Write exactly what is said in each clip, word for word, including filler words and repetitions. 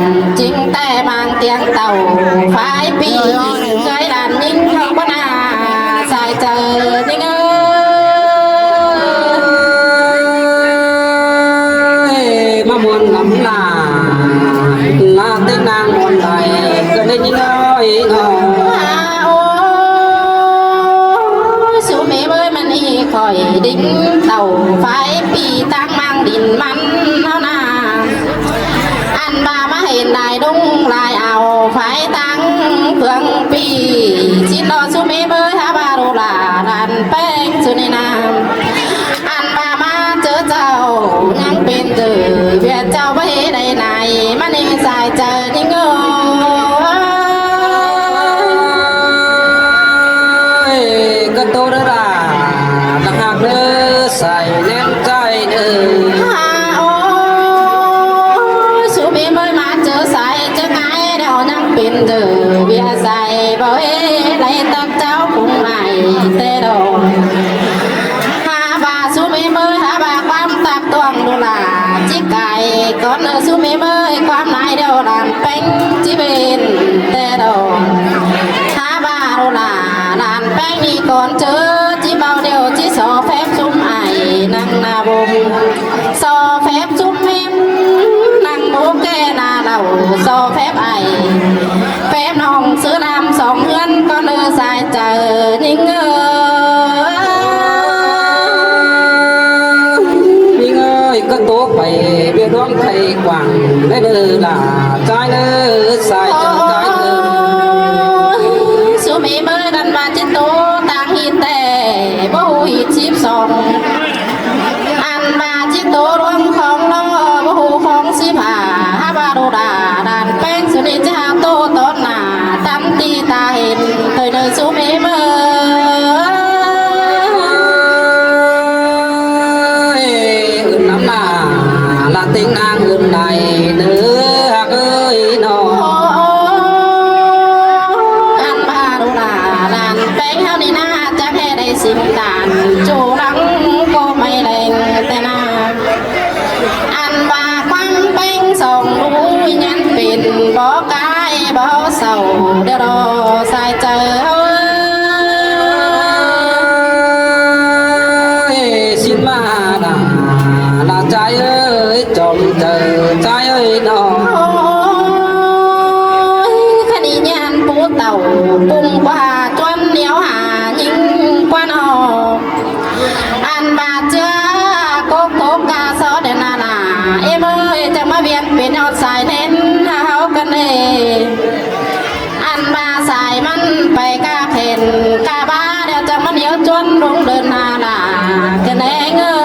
ꞌChịng ꞌtẹ ꞌmáng tiếng tảu phái ꞌpi, ꞌcới đàn ꞌnhính ꞌháu ꞌquá ꞌna sai chaư ꞌnhính ới. ꞌMá ꞌmuôn lắm ꞌna, ꞌna ꞌtếng ꞌnáng ꞌmuôn đảy, ꞌcọ đảy ꞌnhính ới ꞌnọ. Ôi, sú ꞌmí ꞌmới ꞌmắn ꞌnị khỏi đính tảu phái ꞌpi ꞌtáng ꞌmáng đin ꞌmắn ꞌháu ꞌna. Ăn ꞌva ꞌmá hên lai ꞌlống lai au phái ꞌtáng ꞌpướng ꞌpi. ꞌChí ꞌnọ sú ꞌmí ꞌmới hák ꞌva ꞌlụk lả đàn ꞌpéng sú ꞌnị ꞌna. Ăn ꞌva ꞌmá ꞌchớ chảu ꞌnhắng pên ꞌdự ꞌviạk chảu báu hế đảy nải ꞌmắn ꞌnị sai chaư ꞌnhính ới. ꞌCọ ꞌtố đé đa, ꞌnặc ꞌhặc đé sai ꞌnén ꞌchái đé. Hả, ôi, sú ꞌmí ꞌmới ꞌmá ꞌchớ sai ꞌchớ ꞌngai đaư ꞌnhắng pên ꞌdự ꞌviạk sai báu hế đảy tắc chảu phung ải té đaư. Hả ꞌva sú ꞌmí ꞌmới hả ꞌva ꞌquám tắc tuang ꞌlụk lả ꞌchí cai cón ꞌnớ sú ꞌmí ꞌmới ꞌquám nải đaư đàn ꞌpéng ꞌchí pên té đaư. Hả ꞌva ꞌlụk lả đàn ꞌpéng ꞌnị cón ꞌchớ ꞌchí báu đaư ꞌchí so phép sum ải ꞌnăng ꞌna bung. So phép sum ꞌmến ꞌnăng bung ké ꞌna đaư so phép ải. Phép ꞌnọng ꞌsứ ꞌnặm song ꞌhướn cón ꞌnớ sai chaư ꞌnhính ới. ꞌNhính ới, ꞌcọ ꞌtố pay ꞌviạk ꞌluống khay quảng đé đaư lả ꞌchái đé sai chaư ꞌchái đé. Sú ꞌmí ꞌmới căn ꞌva ꞌchí ꞌtố ꞌtáng ꞌhịt ꞌtẹ báu ꞌhụ ꞌhịt síp song. Ăn ꞌva ꞌchí ꞌtố ꞌluống khong ꞌlo báu ꞌhụ khong síp hả, hả ꞌva ꞌlụk lả đàn ꞌpéng sú ꞌnị ꞌchí hák ꞌtố tón nả tắm ti ta hên ꞌtoi ꞌnớ sú ꞌmí ꞌmới. Ưn ꞌnắm ꞌna, ꞌna ꞌtếng ꞌnáng ưn đảy ꞌnớ ꞌhặc ới ꞌnọ. Ăn ꞌva ꞌlụk lả đàn ꞌpéng ꞌháu ꞌnị ꞌna chắc hé đảy sính tản ꞌchu lăng ꞌcọ ꞌmí leng té ꞌna. Ăn ꞌva ꞌquám ꞌpéng song ꞌlụk nhắn pên báu cai báu sau đaư đo sai chaư ơi. Sính ꞌmá ꞌna, ꞌna ꞌchái ơi, chom chaư ꞌchái ơi ꞌnọ. Ôi, khăn ꞌnị nhăn pú tảu pung ꞌquá chuốn ꞌnéo hả ꞌnhính ꞌquá ꞌnọ. Ăn ꞌva ꞌchớ cốc thốc ca so đen ꞌna ꞌna, ꞌếm ơi, chắng ꞌmá ꞌviạk pên ꞌnhọt sai ꞌnén ꞌháu căn ê. Ăn ꞌva sai ꞌmắn pay ca khên ca bá đaư chắng ꞌmắn ꞌnéo chuốn ꞌluống đơn ꞌna ꞌna, căn ê ơi.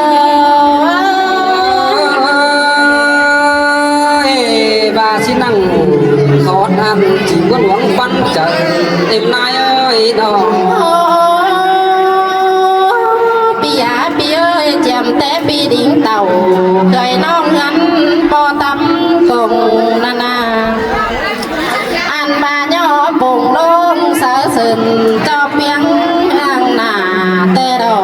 Ôi, ꞌva ꞌchí ꞌnăng khót ăn ꞌchí ꞌmắn ꞌluống ꞌpắn chaư ꞌếm ꞌnái ơi ꞌnọ. Ôi, ꞌpi a ꞌpi ơi, chiêm té ꞌpi đính tảu, khơi ꞌnọng ꞌhướn ꞌpo tắm công ꞌna ꞌna. Ăn ꞌva ꞌnhó pông ꞌlống sáư sưn chảu piếng ꞌnăng ꞌna té đaư.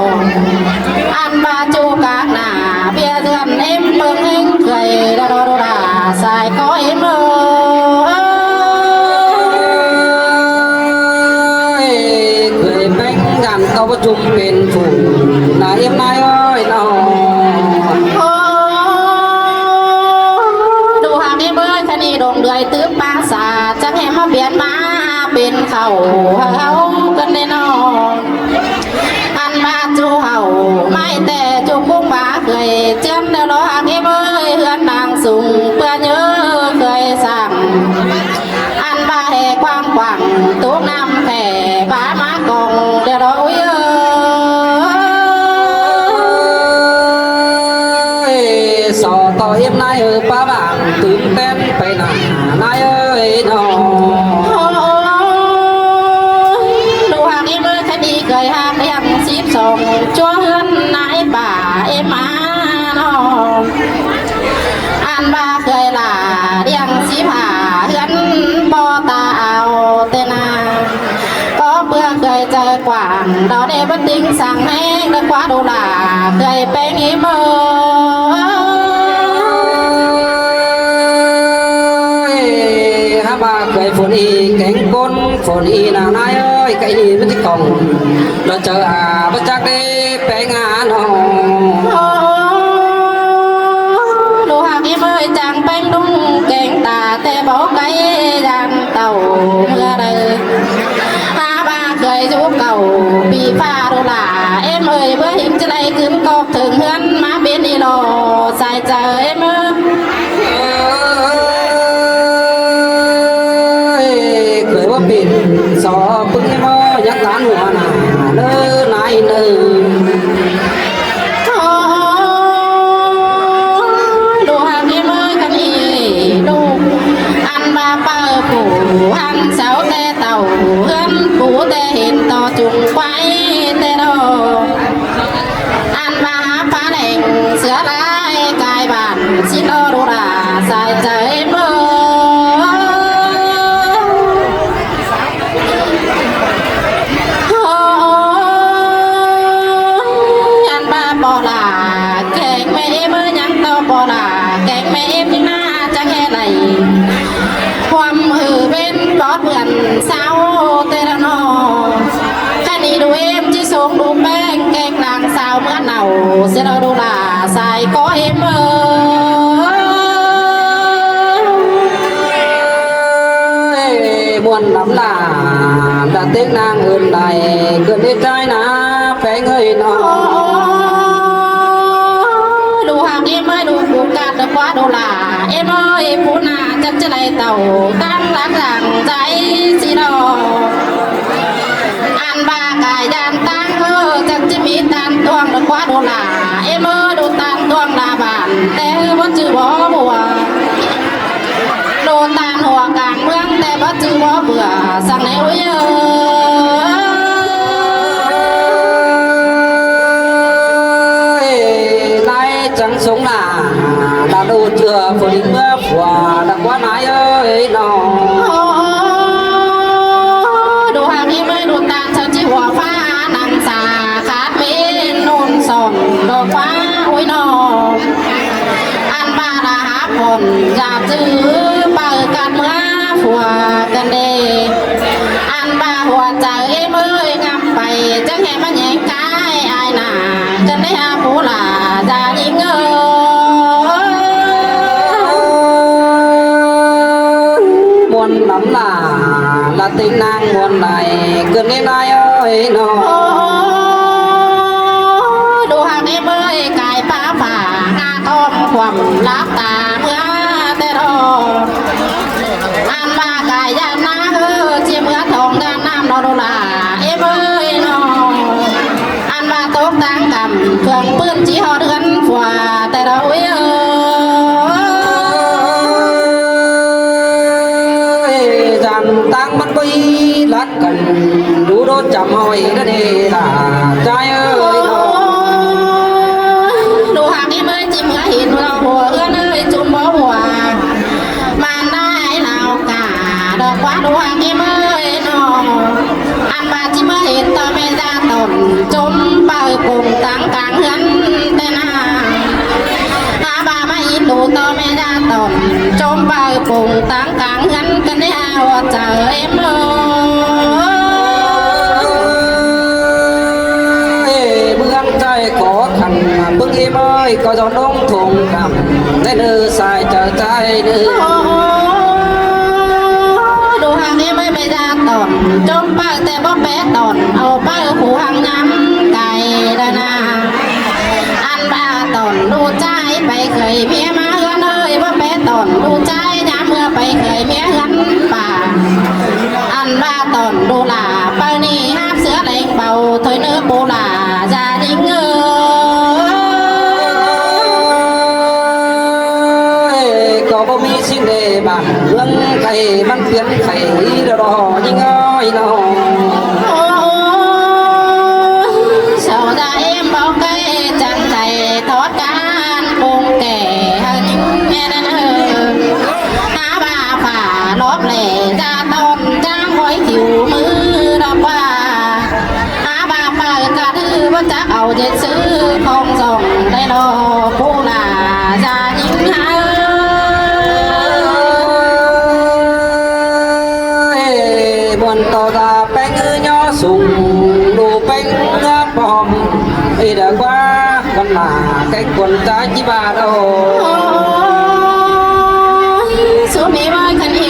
Ăn ꞌva ꞌchu cák ꞌna ꞌviạk ꞌdươn ꞌếm ꞌpơng ꞌhéng khơi đa đo đô đa sai ꞌcọ ꞌếm ơi. Khơi ꞌpéng găn ꞌcọ báu ꞌchum pên phủ ꞌna ꞌếm ꞌnái ơi ꞌnọ. Ôi, ꞌlụk ꞌhặc ꞌếm ơi, khăn ꞌnị đông đuôi tứm ꞌpáng sa chắc hé ꞌmá piến ꞌmá pên khảu hảư ꞌháu căn đé ꞌnọ. Ăn ꞌva ꞌchu hảư ꞌmái ꞌtẹ ꞌchu ꞌcúng bá khơi ꞌchiến đaư lo ꞌhặc ꞌếm ơi, ꞌhướn đang sung ꞌpưa ꞌnhớ khơi sang. Ăn ꞌva hê quang quảng tốc ꞌnặm kẻ bá ꞌmá cong đaư lo ui ơi. So ꞌtọ ꞌếm ꞌnái ơ, ꞌpá bảng tứm tén pay ꞌna ꞌnái ơi ꞌnọ. Ôi, ꞌlụk ꞌhặc ꞌếm ơi, khăn ꞌnị khơi ꞌhặc ꞌliệng síp song ꞌchua ꞌhướn ꞌnái pả ꞌếm ꞌna ꞌnọ. Ăn ꞌva khơi lả ꞌliệng síp hả ꞌhướn ꞌpo ta au té ꞌna. Có ꞌpưa khơi chaư quảng đó đê bớt tính sáng ꞌhéng đaư ꞌquá đô lả khơi ꞌpéng ꞌếm ơi. Khay phôn ꞌnị kéng ꞌcốn, phôn ꞌnị nả ꞌnai ơi, khay ꞌnị ꞌmắn ꞌchí khong. Lỏ chaư a, báu chắc đé péng a ꞌnọ. Đu ꞌhặc ꞌếm ơi, chang péng ꞌnung kéng ta, té báu khay dán tảu ꞌmưa đaư. Hák ꞌva khay dú cảu, ꞌpi ꞌphạ đu lả, ꞌếm ơi, báu ꞌhịt ꞌchí đảy ꞌcứn ꞌcọp thửng ꞌhướn, ꞌmá pên đi lỏ, sai chaư ꞌếm ơi. Ơi, khay báu pên so ꞌpứng ꞌếm ơi, dắt tán hua nả, ꞌnớ ꞌnái ꞌnớ. Ơ, đu ꞌhặc ꞌếm ơi, ꞌcắn ꞌnị đu. Ăn ꞌva phaư phủ hăn sáu té tảu, ꞌhướn phủ té hên ꞌto chung quái té đo. Ăn ꞌva hák phá lẻng sứa lai cai bản, ꞌsịn ꞌnớ đu lả sai chaư ꞌếm ơi. Ơ, ăn ꞌva ꞌpo lả kéng ꞌmẹ ꞌếm ơi, ꞌnhắng ꞌto ꞌpo lả kéng ꞌmẹ ꞌếm ꞌnhắng ꞌnạ chắng ꞌhê đảy. Huôm hư ꞌvến bót bươn sáu té đo ꞌnọ. Khay ꞌnị đu ꞌếm ꞌchí sông đu péng kéng lăng sáu ꞌmứa nảu, ꞌsịn ꞌnớ đu lả sai ꞌcọ ꞌếm ơi. Ơi, ꞌmuôn lắm lả, đã tiếng ꞌnáng ưn đảy, ꞌcứn đi ꞌchái nả, péng ơi ꞌnọ. Đu ꞌhặc ꞌếm ơi, đu phủ cát đu ꞌquá đu lả, ꞌếm ơi, phủ nả chắc ꞌchí đảy tảu, ꞌtáng lák lăng dạy ꞌsịn ꞌnọ. Ăn ꞌva cai dán ꞌtáng ơ, chắc ꞌchí ꞌmí ꞌtan ꞌtuống đu ꞌquá đu lả, ꞌếm ơi, đu ꞌtan ꞌtuống lả bản, té báu chứ báu bua. Đu ꞌtan hua cang ꞌmướng té báu chứ báu bua, săng ꞌnị ui ơi. Ơi, ꞌnái chắng sống lả, đã đu ꞌchưa phủ đi ꞌmứa phua, đã ꞌquá ꞌnái ơi ꞌnọ. Đu ꞌhặc ꞌếm ơi, đu ꞌtan sau ꞌchí hua phá nẳng sa khát mến ꞌnun sỏn đo ꞌquá ui ꞌnọ. Ăn ꞌva lả hák phôn dạp dư phaư cát ꞌmứa phua ꞌcắn đê. Ăn ꞌva hua chaư ꞌếm ơi ngắm pay, chắng ꞌhê ꞌmá ꞌnhéng cai ai nả, ꞌcắn đê hák phủ lả da ꞌnhính ơi. ꞌMuôn lắm lả, lả tiếng ꞌnáng ꞌmuôn đảy, ꞌcứn đi ꞌnái ơi ꞌnọ. Đu ꞌhặc ꞌếm ơi, cai pá phả, ꞌnạ khom khuôm láp ta ꞌmứa té đo. Ăn ꞌva cai dán ꞌnáng ơ, ꞌchí ꞌmứa thong dán ꞌnám ꞌnọ đu lả, ꞌếm ơi ꞌnọ. Ăn ꞌva tốc táng căm, phương ꞌpưn ꞌchí ꞌhọt ꞌhướn phua té đo ui ơi. Dán ꞌtáng ꞌmắn báu lắc căn, đu đô chăm ꞌhọi ꞌnớ đê lả, ꞌchái ơi ꞌnọ. Đu ꞌhặc ꞌếm ơi, ꞌchí ꞌmứa hên ꞌlạ hua ꞌhướn ơi, ꞌchum báu hua. ꞌMắn đảy ꞌlạ cả đo ꞌquá đu ꞌhặc ꞌếm ơi ꞌnọ. Ăn ꞌva ꞌchí ꞌmứa hên ꞌto ꞌme da tỏn, ꞌchôm phaư pông ꞌtáng cang ꞌhướn té nả. Hák ꞌva ꞌmá ín đu ꞌto ꞌme da tỏn, ꞌchôm phaư pông ꞌtáng cang ꞌhướn ꞌcắn đê hua chaư ꞌếm ơi. Ơi, ꞌmướng ꞌchái ꞌcọ khăn, ꞌpứng ꞌếm ơi, ꞌcọ dón ꞌnống thông căm, ꞌnê ꞌnư sai chaư ꞌchái ꞌnư. Đu ꞌhặc ꞌếm ơi, ꞌme da tỏn, ꞌchôm phaư té báu pé tỏn, au phaư phủ hăng ngắm cai đa nả. Ăn ꞌva tỏn đu ꞌchái pay khởi ꞌmía ꞌmá ꞌhướn ơi, báu pé tỏn đu ꞌchái ꞌnhám ꞌmưa pay khởi ꞌmía ꞌhướn pả. Ăn ꞌva tỏn đu lả phaư ꞌnị háp sứa leng báu thôi ꞌnớ phủ lả da ꞌnhính ơi. ꞌCọ báu ꞌmí ꞌsịn đê bản ꞌmướng khay ꞌmắn piến khay đo đo ꞌnhính ơi ꞌnọ. Ơ, sau da ꞌếm báu khay chắng khay thót cán pông kẻ hăng ꞌnhính ꞌmen ꞌnớ. Hák ꞌva phả lóp lẻ da tỏn chắng gói thiu ꞌmứ đo ꞌquá. Hák ꞌva phaư cát ư báu chắc au ꞌdệt ꞌsứ khong dỏng đảy lo phủ lả da ꞌnhính ꞌnớ. Tỏ ra ꞌpéng ư ꞌnhó sung, ꞌlụk ꞌpéng ư pom, ꞌí đa ꞌquá, ꞌcốn ꞌmá, kéng ꞌcốn ta ꞌchí ꞌva đaư. Ôi, su ꞌmí ꞌvới căn ꞌí,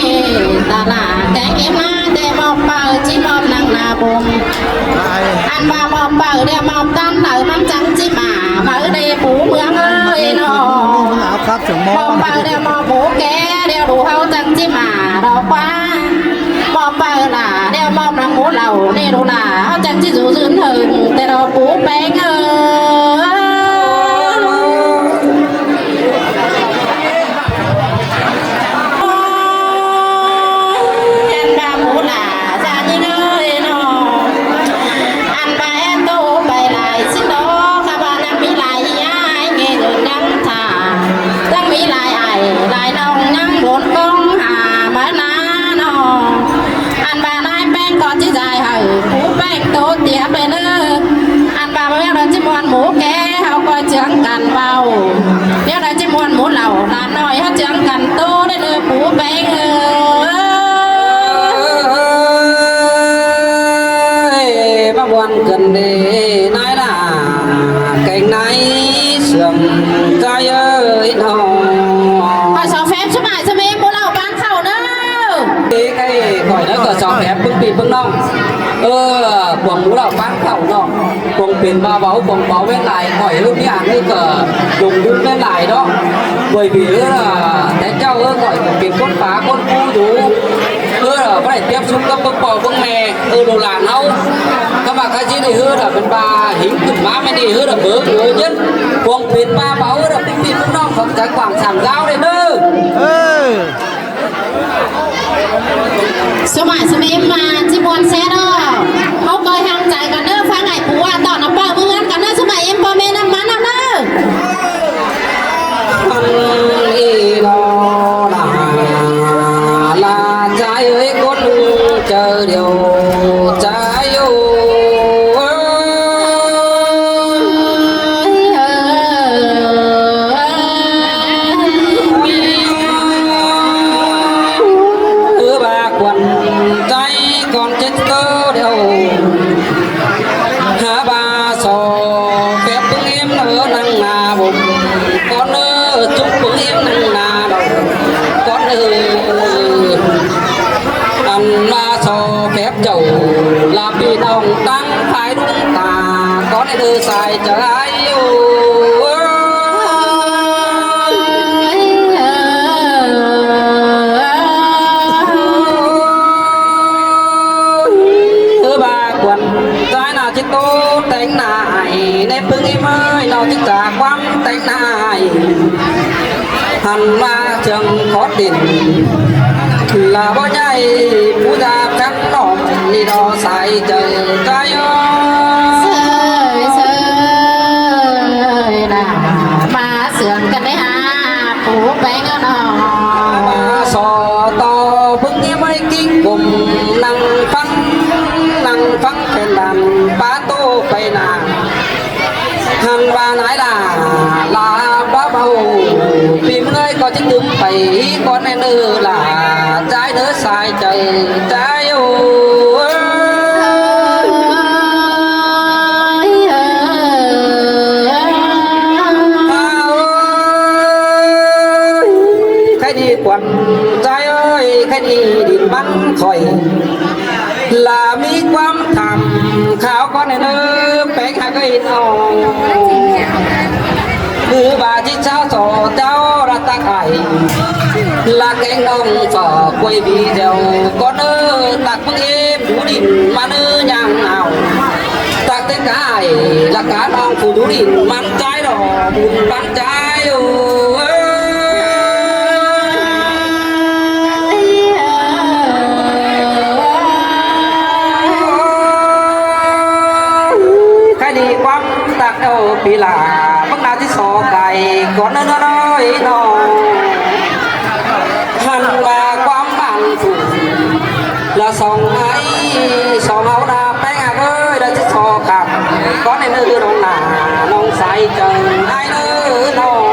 ta ꞌla, kéng ꞌí ꞌmá, đe ꞌmọp pau, ꞌchí ꞌmọp ꞌnăng ꞌna bôm. Ăn ꞌva ꞌmọp pau, đe ꞌmọp ꞌtan đaư ꞌmắn chắng ꞌchí ꞌmá, ꞌva đe pú ꞌmướng ơi ꞌnọ. ꞌMọp pau, đe ꞌmọp pú ké, đe ꞌlụk ꞌháu chắng ꞌchí ꞌmá, đaư ꞌquá. ꞌMọp pau ꞌla, đe ꞌmọp ꞌnăng mú lảu, ꞌnị ꞌlụk ꞌla, ꞌháu chắng ꞌchí dú dưn hơng, ꞌtẹ đaư pú ꞌpéng ơi. Ăn ꞌva mú ꞌla, da ꞌnị ơi ꞌnọ. Ăn ꞌva én tô pay lai ꞌsịn đó, ꞌkhắm ꞌva ꞌnăng ꞌmí lai ꞌnhá, ꞌnhá dơn ꞌnhắng thả. Chắng ꞌmí lai ai, lai ꞌnọng ꞌnhắng bôn ꞌcóng hả, ꞌmá ꞌna ꞌnọ. Ăn ꞌva ꞌnái ꞌpéng ꞌcọ ꞌchí dai hảư, pú ꞌpéng tô tiệp ꞌlẹ ꞌnớ. Ăn ꞌva ꞌnéo đaư ꞌchí ꞌmuôn mú ké, ꞌháu ꞌcoi ꞌchương căn báu. ꞌNéo đaư ꞌchí ꞌmuôn mú lảu, ꞌlạ ꞌnọi ꞌháu ꞌchương căn tô đé ꞌnớ pú ꞌpéng ơi. ꞌMá ꞌmuôn căn đé ꞌnái ꞌla, kéng ꞌnái sương ꞌchái ơi ꞌnọ. Khỏi so phép su ꞌmạy su ꞌmí mú lảu ꞌpáng khảu ꞌnớ. Ê, ê, khỏi ꞌnớ ꞌcọ so phép ꞌpứng ꞌpi ꞌpứng ꞌnọng. Ơ, cuông mú lảu ꞌpáng khảu ꞌnọ. Cuông pên ꞌva báu, cuông báu ꞌvén lai, khỏi ꞌhứ ꞌmí ăn ꞌhứ ꞌcọ dông dú ꞌvén lai đó. Bởi vì ꞌhứ ꞌlạ, té ꞌchạu ꞌhứ khỏi cuông pên ꞌcốn pá, ꞌcốn pú dú. ꞌHứ ꞌlạ, báu đảy tiếp xúc cắp ꞌpứng ꞌpo ꞌpứng ꞌme, ꞌhứ ꞌlụk ꞌlạ ꞌháu. ꞌCắm ꞌva cá ꞌdịt ꞌhứ ꞌlạ, pên ꞌva hính khửn ꞌmá ꞌmí đi, ꞌhứ ꞌlạ bớng ꞌhứ nhất. Cuông pên ꞌva báu, ꞌhứ ꞌlạ ꞌpứng ꞌpi ꞌpứng ꞌnọng, khong chắng quảng sản giáo đé ꞌnớ. Ơ. Su ꞌmạy su ꞌmí ꞌmá ꞌchí ꞌmuôn ꞌsé đó. ꞌHáu ꞌcoi ꞌhăng chaư căn ꞌnớ, ꞌphắng ai pú a tỏn a pau ꞌmướng căn ꞌnớ, su ꞌmạy ꞌếm ꞌpo ꞌme ꞌnặm ꞌmắn ꞌnặm ꞌnớ. Ăn ꞌi đó ꞌla, ꞌla ꞌchái ơi, ꞌcốn chaư điêu ꞌchái ơi. ꞌHứ ꞌva khuôn ꞌchái ꞌcốn chết tớ đéo. Hả ꞌva so phép ꞌpứng ꞌếm ꞌnớ ꞌnăng ꞌna bôm. ꞌCốn ꞌnớ chúc ꞌpứng ꞌếm ꞌnăng ꞌna đaư. ꞌCốn ꞌnớ ăn ꞌva so phép chảu ꞌla ꞌpi ꞌnọng ꞌtáng phái ꞌlung ta. ꞌCốn ꞌnớ sai chaư ai ơ. ꞌHứ ꞌva khuôn ꞌchái ꞌna ꞌchí tô téng ꞌna ai, ꞌnê ꞌpứng ꞌi ꞌmới ꞌnọ ꞌchí chả ꞌquám téng ꞌna ai. Hẳn ꞌva chướng khót đin ꞌla báu ꞌnhại, pú da khăn ꞌnọng ꞌnị đó sai chaư ꞌchái ơ. Sơi, sơi, ꞌla ꞌmá sương căn đé hả, pú ꞌpéng ơ ꞌnọ. ꞌVa so ꞌto ꞌpứng ꞌi ꞌmới ꞌkính cốm, ꞌnăng ꞌphắng, ꞌnăng ꞌphắng khen đàn pá tô pay ꞌna. Hẳn ꞌva ꞌnái ꞌla, ꞌla báu báu, ꞌpi ꞌmới ꞌcọ ꞌchí tứm pay, ꞌcốn ꞌnớ ꞌla, ꞌchái ꞌnớ sai chaư, ꞌchái ơ. Khay đi khuôn ꞌchái ơi, khay đi đin ꞌmắn khỏi. ꞌLạ ꞌmí ꞌquám tham kháo ꞌcốn ꞌnớ, ꞌpéng hák ơi ꞌnọng. ꞌHứ ꞌva ꞌchí ꞌcháo so ꞌcháo ꞌla ꞌtặc ai. ꞌLạ kéng ꞌnọng so quay video ꞌcốn ꞌnớ, ꞌtặc ꞌpứng ꞌếm dú đin ꞌmắn ꞌnớ ꞌnhắng au. ꞌTặc té cá ai, ꞌlạ cá ꞌnọng phủ dú đin ꞌmắn ꞌchái đỏ, bun ꞌmắn ꞌchái ơ. Khay đi ꞌquám ꞌtặc ơ ꞌpi ꞌla, ꞌmướng ꞌna ꞌchí so cai ꞌcốn ꞌnớ ꞌnớ ꞌnớ ꞌnọ. Hẳn ꞌva ꞌquám bản phủ ꞌla song ai, song ꞌháu ꞌna ꞌpéng hák ơi, ꞌla ꞌchí so khắp ꞌcốn ꞌnớ ꞌnớ ꞌnọng ꞌna, ꞌnọng sai chaư ai ꞌnớ ꞌnọng.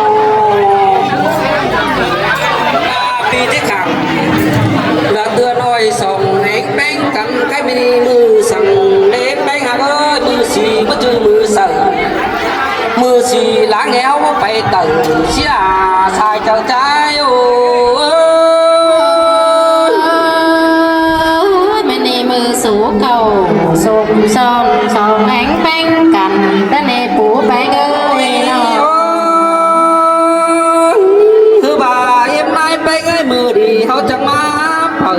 ꞌPi ꞌchí khắp ꞌla ꞌtưa ꞌnọi song ꞌhéng ꞌpéng căn Khay ꞌmí ꞌnị ꞌmự săng đé ꞌpéng ꞌhặc ơi, ꞌmự sí ꞌmự ꞌchư ꞌmự saư. ꞌMự sí ꞌláng ꞌnéo pay taư sia sai chaư chái ô. ꞌMí ꞌnị ꞌmự sú ꞌcọ sông son sông ꞌhéng ꞌpéng căn, ta ꞌnị pú ꞌpéng ơi ꞌnọ. ꞌHứ ꞌva ꞌếm ꞌnái ꞌpéng ơi, ꞌmự đi ꞌháu chắng ꞌmá phaư.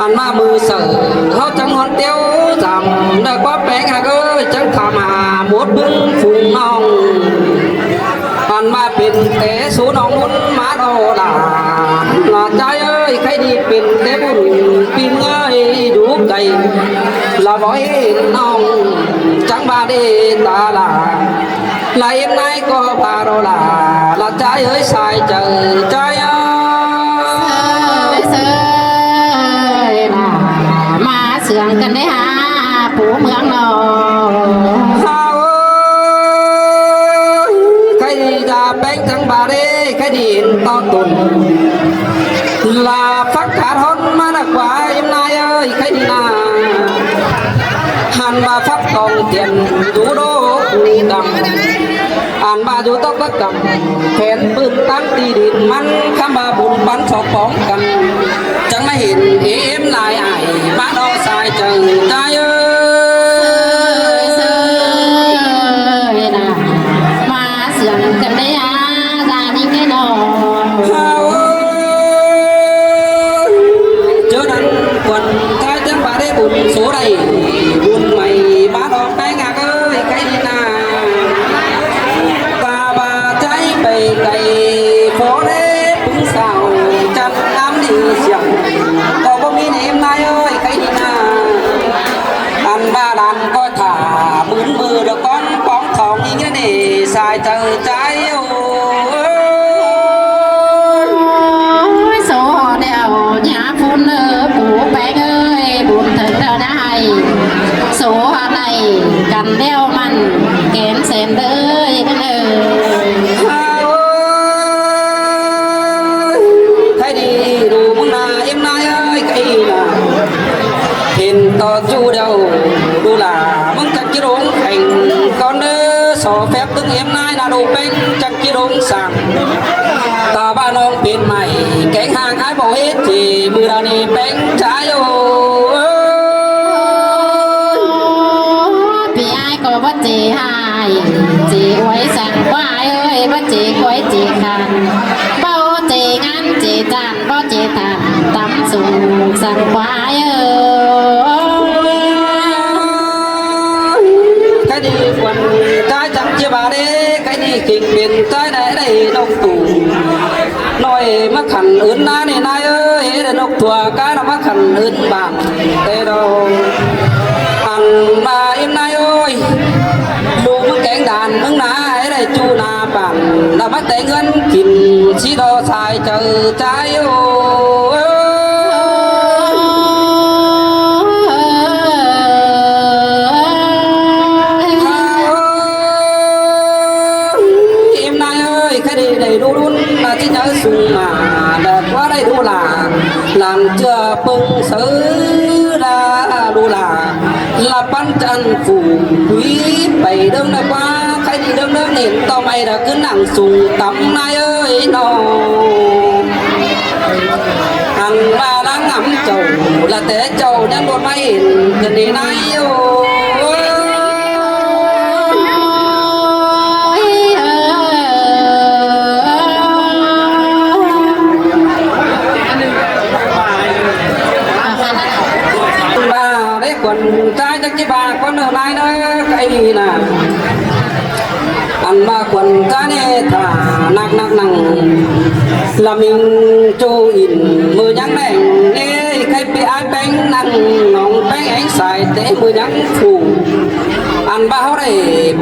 Ăn ꞌmá ꞌmự saư ꞌháu chắng ꞌhọn ꞌtiếu dăm, đa ꞌquám ꞌpéng ꞌhặc ơi, chắng tham ꞌhạ mốt ꞌpứng phung ꞌnọng. Ăn ꞌmá pên té sú ꞌnọng ꞌmún ꞌmá đo lả. Lả chái ơi, khay đi pên té bun pin ơi, dú cay lả bói ꞌnọng chắng ꞌva đê ta lả. Lả ꞌếm ꞌnái ꞌcọ ꞌva đo lả, lả chái ơi, sai chaư chái ơi. Sai, sai, lả ꞌmá sương căn đé ꞌhạ pú ꞌmướng ꞌnọ. Hao ơi, khay đi da ꞌpéng chắng ꞌva đê, khay đi ꞌhịn ꞌto tun. Lả phắc khát ꞌhón ꞌmá ꞌnạk ꞌquá ꞌếm ꞌnái ơi, khay đi ꞌnạ. Hăn ꞌva phắc tong tiên dú đô pú căm. Ăn ꞌva dú tốc bác căm, khen ꞌpưn táng ti đin ꞌmắn, khắm ꞌva bun bắn sọc póng căn. Chắng ꞌmá ꞌhịn ꞌếm lai ải, ꞌmá đo sai chaư chái ơi. Sai, sai, lả ꞌmá sương căn đé ꞌhạ, da ꞌnị ꞌnị ꞌnọ. Hao ơi, ꞌchớ ꞌnặn khuôn chái chắng ꞌva đé bun số đảy, bun mảy ꞌmá đo ꞌpéng ꞌhặc ơi, khay đi ꞌnạ. ꞌVa ꞌva chái pay cay phó đé ꞌpứng sao chăn ꞌnắm đi siăng. ꞌCọ báu ꞌmí ꞌnị ꞌếm ꞌnái ơi, khay đi ꞌnạ. Ăn ꞌva đàn ꞌcọ thả mứn ꞌmự đa ꞌcóng póng thỏng ꞌnị ꞌnị sai chaư chái ơi. Ôi, số họ đeo nhá phun ơ, pú ꞌpéng ơi, bun thơng đao đá hay. Số họ này căn đeo mặn, kén sen đơi ꞌnớ. Ôi, khay đi đu ꞌmướng ꞌnạ ꞌếm ꞌnái ơi, khay đi ꞌnạ. Hên ꞌto ꞌchu đeo đu lả, ꞌmướng chắng ꞌchí đống kheng con ơ, so phép ꞌtứng ꞌếm ꞌnái ꞌnạ đu ꞌpéng chắng ꞌchí đống săng. Ta ꞌva ꞌnọng pên mảy, kéng ꞌháng ái báu ết ꞌchí, ꞌmự đa ꞌnị ꞌpéng chái ơi. ꞌPi ái ꞌcọ báu ꞌchí ꞌhại, ꞌchí uối săng ꞌquá ái ơi, báu ꞌchí ꞌquới ꞌchí khăn, báu ꞌchí ngán ꞌchí chăn, báu ꞌchí thăn tắm sung săng ꞌquá ái ơi. Khay đi khuôn chái chắng ꞌchí ꞌva đé, khay đi kinh pên chái đảy đảy ꞌnộc tủ. ꞌNọi ꞌmá khăn ứn ꞌnái ꞌnị ꞌnái ơi, đảy ꞌnộc thua cá ꞌnọ ꞌmá khăn ứn bản. Té đo. Ăn ꞌva ꞌếm ꞌnái ơi, ꞌlụk ꞌmướng kéng đàn ꞌmướng ꞌnạ, ái đảy ꞌchu ꞌnạ bản, ꞌnạ ꞌmá té ꞌngớn kin, ꞌchí đo sai chaư chái ơi. ꞌEm ꞌnái ơi, khay đi đảy đu đun, ꞌnạ ꞌchí nháư sung ꞌmá, đa ꞌquá đảy đu lả, lăng ꞌchưa ꞌpứng sáư đa đu lả. Lả ꞌpắn chăn phủ quí pay đơng ꞌnạ ꞌquá, khay đi đơng đơng nên ꞌto ꞌmạy đa ꞌcứ nẳng sung tắm ꞌnái ơi ꞌnọ. Ăn ꞌva ꞌláng ngắm chảu, lả té chảu ꞌnhắng đuột ꞌmá hên căn ꞌnị ꞌnái ơi. ꞌVa đé khuôn chái chắng ꞌchí ꞌva ꞌcốn ꞌnớ ꞌnái ꞌnớ, khay đi ꞌnạ. Ăn ꞌva khuôn chái ꞌnị thả ꞌnặc ꞌnặc nẳng, lả ꞌminh ꞌchu ỉn ꞌmự ꞌnhắng ꞌneng ꞌnị, khay ꞌpi ái ꞌpéng nẳng ꞌnọng ꞌpéng ꞌhéng sai té ꞌmự ꞌnhắng phủ. Ăn ꞌva ꞌháu đảy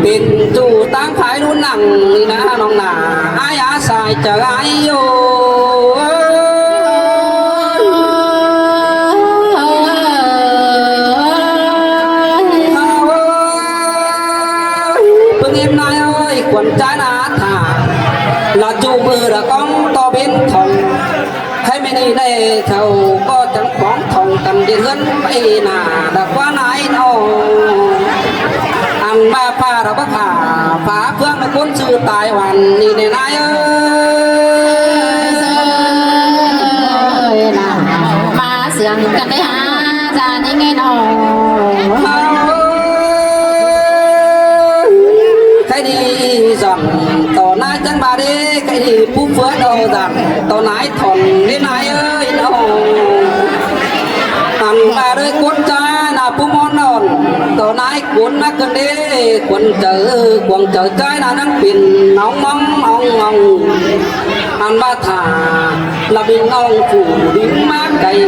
pên ꞌchu ꞌtáng phái ꞌlụk nẳng ꞌnị ꞌnạ ꞌnọng ꞌnạ, ái á sai chaư ái ơi. ꞌPứng ꞌếm ꞌnái ơi, khuôn chái ꞌnạ thả, lả ꞌchu ꞌmự đa ꞌcóng ꞌto bến thỏng. Khay ꞌmí Đi đảy thảu ꞌcọ chắng phóng thỏng căn ꞌdệt ꞌhướn pay nả đa ꞌquá nái ꞌnọ. Ăn ꞌva ꞌphạ đa báu khả phá ꞌphướng ꞌnị ꞌcốn ꞌsư tai oăn đi ꞌnị nái ới. Ơi, nả ꞌmá siêng căn đé hả, ꞌdạk ꞌnị ꞌngai ꞌnọ. Khay đi dọn ꞌto nái chắng ꞌva đé, khay đi pú phứa ꞌnọ dọn ꞌto nái thỏn đé nái ơi ꞌnọ. Ăn ꞌva đé ꞌcốn ꞌchái nả pú ꞌmón ꞌnọn ꞌto nái cuốn ꞌmá ꞌcợn đé, cuốn chaư, cuông chaư ꞌchái nả ꞌnăng pên ꞌnóng ꞌmóng ꞌnóng ꞌnóng. Ăn ꞌva thả ꞌlạ ꞌmí ꞌnọng phủ đin ꞌmá cay,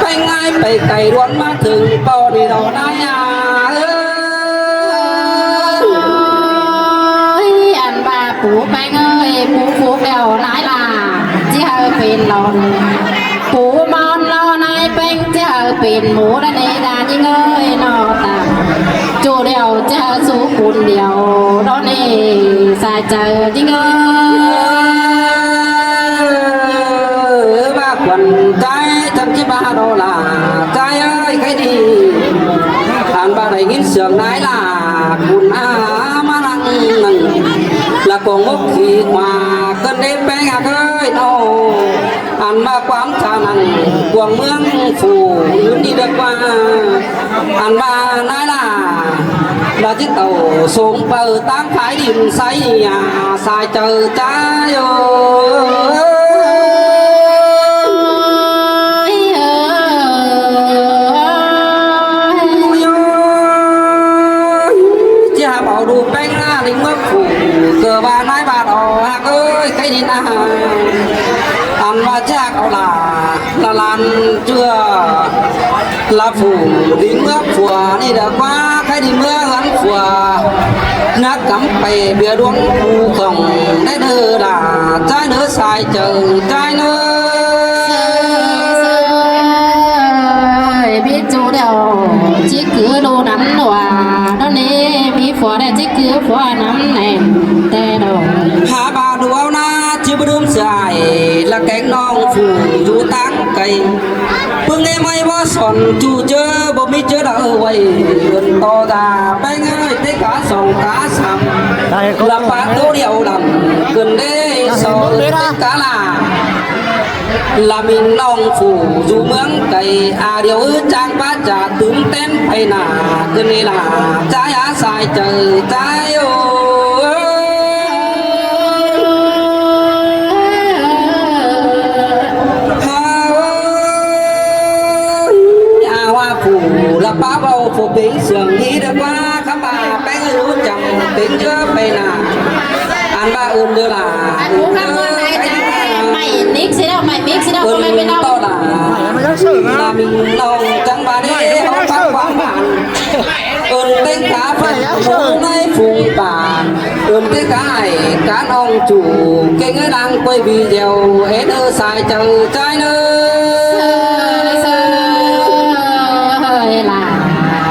ꞌpéng ải pay cay ꞌluôn ꞌmá thửng ꞌpo đi ꞌnọ nái a ới. Ơi, ăn ꞌva pú ꞌpéng ơi, pú phủ kẹo nái ꞌlạ, ꞌchí hảư pên ꞌlọn. Pú ꞌmón ꞌlạ nái ꞌpéng ꞌchí hảư pên mú đa ꞌnị ꞌdạk ꞌnị ꞌngai ꞌnọ ta. ꞌChu điêu ꞌchí hảư sú cun điêu ꞌnọ ꞌnị, sai chaư ꞌnị ꞌngai. ꞌVa khuôn ꞌchái chắng ꞌchí ꞌva ꞌnọ ꞌlạ, ꞌchái ơi, khay đi. Ăn ꞌva đảy ꞌnghín siêng nái ꞌlạ, cun a ꞌmá ꞌnăng ꞌnăng, ꞌlạ cuông mốc khi ꞌmá ꞌcợn đé ꞌpéng a ới ꞌnọ. Ăn ꞌva ꞌquám ꞌchạ ꞌnăng cuông ꞌmướng phủ ứn đi đa ꞌquá. Ăn ꞌva nái ꞌlạ, ꞌlạ ꞌchí tảu sống pau ꞌtáng thái đin sáy a, sai chaư ꞌchái ơi. Ôi ơi, ꞌchí hảư au đu ꞌpéng ꞌnạ đin ꞌmướng phủ, ꞌcọ ꞌva nái ꞌva ꞌnọ hák ơi, khay đi nả. Ăn ꞌva ꞌchí hảư au ꞌlạ, ꞌlạ lan ꞌchưa ꞌlạ phủ đin ꞌmướng phủ ꞌnị đa ꞌquá, khay đi ꞌmướng ăn phủ. Nắc cắm pay bia đuống phủ khỏng đé ꞌnớ ꞌlạ, ꞌchái ꞌnớ sai chaư ꞌchái ꞌnớ. Ơi, ꞌmí ꞌchu điêu ꞌchí cứ đu nắm ꞌnọa, ꞌnọ ꞌnị ꞌmí phủ đé ꞌchí cứ phủ nắm ꞌnẹn té ꞌnọ. Hả ꞌva đu au nả ꞌchí báu đưm sai, ꞌlạ kéng ꞌnọng phủ dú ꞌtáng cay. ꞌPứng ꞌnị ꞌmí báu son ꞌchu ꞌchớ, báu ꞌmí ꞌchớ đaư ꞌvạy, ưn ꞌto ta ꞌpéng ơi, té cá song cá sam. ꞌLạ pá ꞌtố điêu lăm, ꞌcợn đé so té cá ꞌlạ. ꞌLạ ꞌmí ꞌnọng phủ dú ꞌmướng cay, a điêu ư chang pá chả tứm tén pay nả, ꞌcợn ꞌnị ꞌlạ, ꞌchái a sai chaư ꞌchái ơi. Hả ơi, a ꞌva phủ ꞌlạ pá báu phủ pính siêng ꞌnị đa ꞌquá, khắm ꞌva ꞌpéng ư chắng pính ꞌchớ pay nả. Ăn ꞌva ưn ꞌlạ. Ăn ꞌmú khắm ꞌva nái ꞌchá, mảy mix ꞌsịt ꞌnọ, mảy mix ꞌsịt ꞌnọ, ưn ꞌcọ mảy mix ꞌnọ. ꞌTo ꞌlạ. ꞌLạ ꞌmí ꞌnọng chắng ꞌva đé, au khắm ꞌquám bản. Ưn té cá phản ꞌmú nái phung bản. Ưn té cá ải, cá ꞌnọng chủ, kênh ới đang quay video, ết ơ sai chaư ꞌchái ꞌnớ. Ơi, ꞌlạ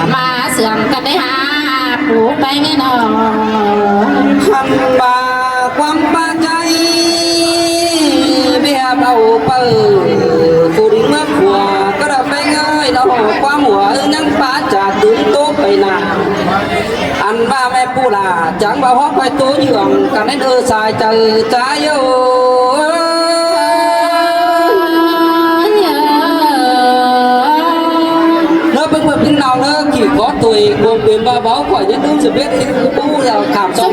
ꞌmá siêng căn đé hả, pú ꞌpéng ꞌnị ꞌnọ. Ăn ꞌva ꞌquám pá ꞌchái, bia báu pau, phủ đin ꞌmướng phủ, ꞌcọ đa ꞌpéng ơi, ꞌnọ ꞌquám hua ư ꞌnhắng pá chả tứm ꞌtố pay nả. Ăn ꞌva ꞌme ꞌpú ꞌlạ, chắng ꞌva hók ꞌvạy ꞌtố dươn, căn đé ꞌnớ sai chaư ꞌchái ơi. ꞌNớ ꞌpứng ꞌmướng ꞌpứng ꞌnọng ꞌnớ, kỉ khó tui, cuông pên ꞌva báu khỏi ꞌnhắng ꞌnung ꞌsịt bết ꞌtếng ꞌpú, ꞌlạ khảm song.